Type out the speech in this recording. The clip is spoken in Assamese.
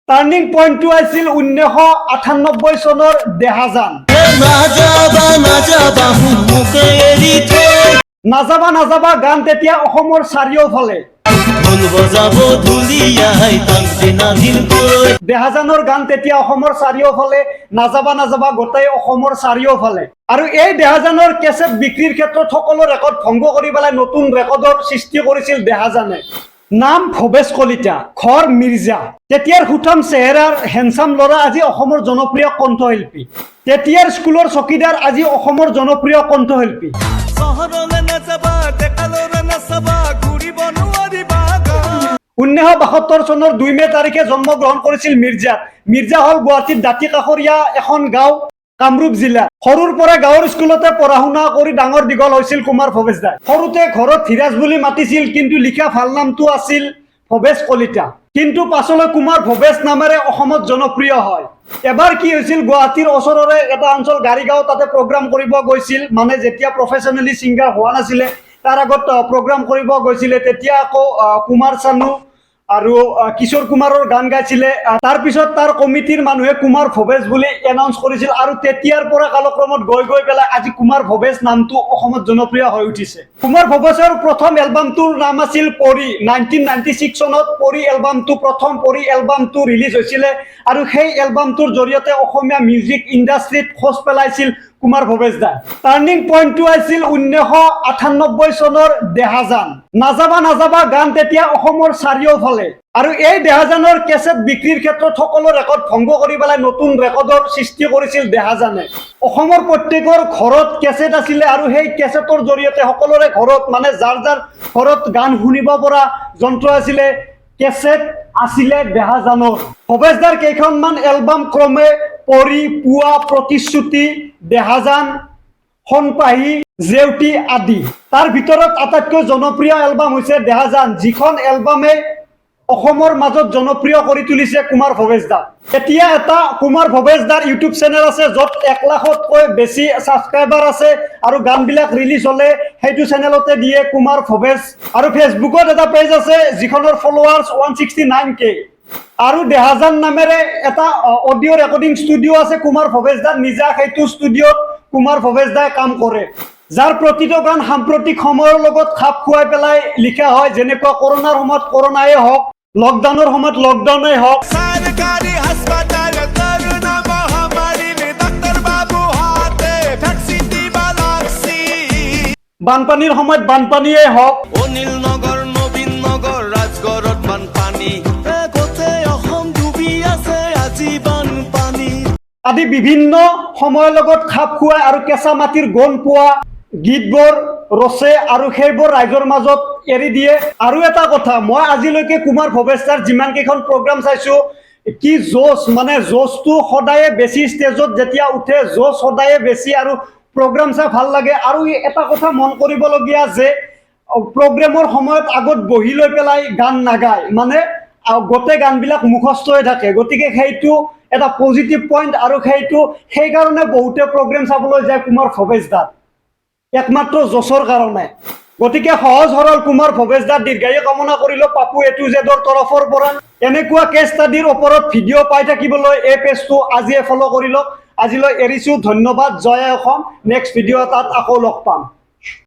টাৰ্ণিং পইণ্টটো আছিল 1998 চনৰ দেহাজান। নাযাবা নাযাবা, মোক এৰি থৈ। নাযাবা নাযাবা গান তেতিয়া অসমৰ চাৰিওফালে। ঢোল বজাব ঢুলীয়াই তাং ধিনকৈ। দেহাজানৰ গান তেতিয়া অসমৰ চাৰিওফালে, নাযাবা নাযাবা গোটেই অসমৰ চাৰিওফালে। আৰু এই দেহাজানৰ কেছেট বিক্ৰীৰ ক্ষেত্ৰত সকলো ৰেকৰ্ড ভংগ কৰি পেলাই নতুন ৰেকৰ্ডৰ সৃষ্টি কৰিছিল দেহাজানে। নাম ভৱেশ কলিতা, ঘৰ মিৰ্জা। তেতিয়াৰ সুঠাম চেহেৰাৰ হেণ্ডচাম ল'ৰা আজি অসমৰ জনপ্ৰিয় কণ্ঠশিল্পী। তেতিয়াৰ স্কুলৰ চকীদাৰ আজি অসমৰ জনপ্ৰিয় কণ্ঠশিল্পী। চহৰলে নাযাবা, ডেকা ল'ৰা নাচাবা, ঘূৰিব নোৱাৰিবা গাঁও। 1972 চনৰ 2 মে তাৰিখে জন্মগ্ৰহণ কৰিছিল মিৰ্জাত। মিৰ্জা হ'ল গুৱাহাটীৰ দাঁতি কাষৰীয়া এখন গাঁও, কামৰূপ জিলা। সৰুৰ পৰা গাঁৱৰ স্কুলতে পঢ়া শুনা কৰি ডাঙৰ দীঘল হৈছিল কুমাৰ ভৱেশ দাই। সৰুতে ঘৰত ধীৰাজ বুলি মাতিছিল, কিন্তু লিখা ভাল নামটো আছিল ভৱেশ কলিতা। কিন্তু পাছলৈ কুমাৰ ভৱেশ নামেৰে অসমত জনপ্ৰিয় হয়। এবাৰ কি হৈছিল, গুৱাহাটীৰ ওচৰৰে এটা অঞ্চল গাড়ীগাঁও, তাতে প্ৰগ্ৰাম কৰিব গৈছিল। মানে যেতিয়া প্ৰফেচনেলি ছিংগাৰ হোৱা নাছিলে, তাৰ আগত প্ৰগ্ৰাম কৰিব গৈছিলে। তেতিয়া আকৌ কুমাৰ চানু আৰু কিশোৰ কুমাৰৰ গান গাইছিলে। তাৰপিছত তাৰ কমিটিৰ মানুহে কুমাৰ ভৱেশ বুলি এনাউন্স কৰিছিল আৰু তেতিয়াৰ পৰা কালক্ৰমত গৈ গৈ পেলাই আজি কুমাৰ ভৱেশ নামটো অসমত জনপ্ৰিয় হৈ উঠিছে। কুমাৰ ভৱেশৰ প্ৰথম এলবামটোৰ নাম আছিল পৰী। 1996 চনত পৰী এলবামটো, প্ৰথম পৰী এলবামটো ৰিলিজ হৈছিলে আৰু সেই এলবামটোৰ জৰিয়তে অসমীয়া মিউজিক ইণ্ডাষ্ট্ৰীত খোজ পেলাইছিল কুমাৰ ভৱেশ দাই। টাৰ্ণিং পইণ্টটো আছিল 1998 চনৰ দেহাজান। নাযাবা নাযাবা গান তেতিয়া অসমৰ চাৰিওফালে। আৰু এই দেহাজানৰ কেছেট বিক্ৰীৰ ক্ষেত্ৰত সকলো ৰেকৰ্ড ভংগ কৰি পেলাই নতুন ৰেকৰ্ডৰ সৃষ্টি কৰিছিল দেহাজানে। অসমৰ প্ৰত্যেকৰ ঘৰত কেছেট আছিলে আৰু সেই কেছেটৰ জৰিয়তে সকলোৰে ঘৰত, মানে যাৰ যাৰ ঘৰত গান শুনিব পৰা যন্ত্ৰ আছিলে, কেছেট আছিলে দেহাজানৰ। ভৱেশদাৰ কেইখনমান এলবাম ক্ৰমে পৰী, পুৱা, প্ৰতিশ্ৰুতি, দেহাজান, সোণপাহী, জেউতি আদি। তাৰ ভিতৰত আটাইতকৈ জনপ্ৰিয় এলবাম হৈছে দেহাজান, যিখন এলবামে অসমৰ মাজত জনপ্ৰিয় কৰি তুলিছে কুমাৰ ভৱেশ দাক। এতিয়া এটা কুমাৰ ভৱেশ দাৰ ইউটিউব চেনেল আছে, য'ত 1 লাখতকৈ বেছি ছাবস্ক্ৰাইবাৰ আছে আৰু গানবিলাক ৰিলিজ হ'লে সেইটো চেনেলতে দিয়ে, কুমাৰ ভৱেশ। আৰু ফেচবুকত এটা পেজ আছে, যিখনৰ ফলোৱাৰ্ছ 169K। আৰু দেহাজান নামেৰে এটা অডিঅ' ৰেকৰ্ডিং ষ্টুডিঅ' আছে কুমাৰ ভৱেশ দাৰ নিজা। সেইটো ষ্টুডিঅ'ত কুমাৰ ভৱেশ দাই কাম কৰে, যাৰ প্ৰতিটো গান সাম্প্ৰতিক সময়ৰ লগত খাপ খুৱাই পেলাই লিখা হয়। যেনেকুৱা কৰোণাৰ সময়ত কৰোণাই হওক, লকডাউনৰ সময়ত লকডাউনেই হওক, সৰকাৰি হাসপাতাল কৰোনা মহামাৰীৰ ডাক্তাৰ বাবু হাতে ভ্যাকসিন দিবা লাগছি। বানপানীৰ সময়ত বানপানীয়ে হওক, অনিল নগৰ, নবীন নগৰ, ৰাজগড়ত বানপানী, গোটেই অসম ডুবি আছে আজি বানপানী। আদি বিভিন্ন সময়ৰ লগত খাপ খুৱাই আৰু কেঁচা মাটিৰ গোন্ধ পোৱা গীতবোৰ ৰচে আৰু সেইবোৰ ৰাইজৰ মাজত এৰি দিয়ে। আৰু এটা কথা, মই আজিলৈকে কুমাৰ ভৱেশ দাৰ যিমান কেইখন প্ৰগ্ৰাম চাইছো, কি জোচ, মানে জোচটো সদায়ে বেছি। ষ্টেজত যেতিয়া উঠে, জোচ সদায়ে বেছি আৰু প্ৰগ্ৰাম চাই ভাল লাগে। আৰু এটা কথা মন কৰিবলগীয়া যে প্ৰগ্ৰেমৰ সময়ত আগত বহি লৈ পেলাই গান নাগায়, মানে গোটেই গানবিলাক মুখস্থ হৈ থাকে। গতিকে সেইটো এটা পজিটিভ পইণ্ট আৰু সেইটো সেইকাৰণে বহুতে প্ৰগ্ৰেম চাবলৈ যায় কুমাৰ ভৱেশ দাৰ, একমাত্ৰ জচৰ কাৰণে। গতিকে সহজ সৰল কুমাৰ ভৱেশ দাৰ দীৰ্ঘায়ু কামনা কৰিলো পাপু এ টু জেডৰ তৰফৰ পৰা। এনেকুৱা কেছ ষ্টাডিৰ ওপৰত ভিডিঅ' পাই থাকিবলৈ এই পেজটো আজিয়ে ফ'ল' কৰি লওক। আজিলৈ এৰিছোঁ, ধন্যবাদ। জয় অসম। নেক্সট ভিডিঅ' এটাত আকৌ লগ পাম।